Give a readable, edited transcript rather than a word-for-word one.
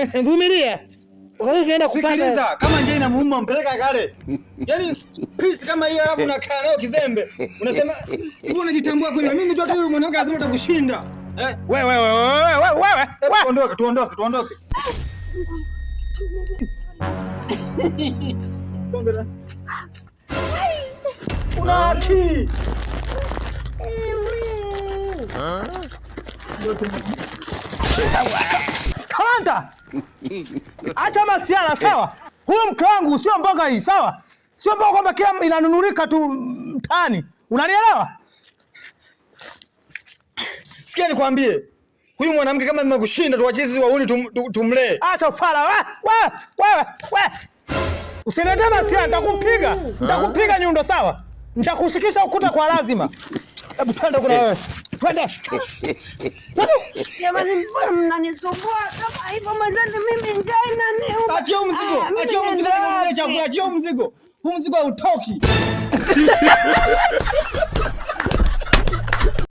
Vumilia. Wakati tunaenda kupata. Sikiliza, kama njia inamuuma mpeleka kale. Yaani pisi kama hiyo alafu unakaa nayo kizembe. Unasema hivi unajitambua kweli? Mimi ndio tu yule mwanamke lazima utakushinda. Eh, Wewe wewe wewe wewe wewe. hebu tuondoke, tuondoke, tuondoke. Una haki. Kamanda! Acha masiala sawa. Huyu mke wangu sio mboga hii, sawa? Sio mboga kwamba kila inanunulika tu mtaani. Unanielewa? Sikia nikwambie. Huyu mwanamke kama amekushinda tuachie sisi wauni tumlee. Acha ufala wewe, wewe, wewe, wewe. Usiniletee masiala, nitakupiga. Nitakupiga nyundo sawa? Nitakushikisha ukuta kwa lazima. Hebu twende kuna wewe. Twende. Jamani, mbona mnanisumbua kama hivyo mwenzenu? Mimi njaa inaniuma. Achia huu mzigo. Ah, mimi Achia huu mzigo niende nimlee wapi? chakula. Achia huu mzigo. Huu mzigo hautoki.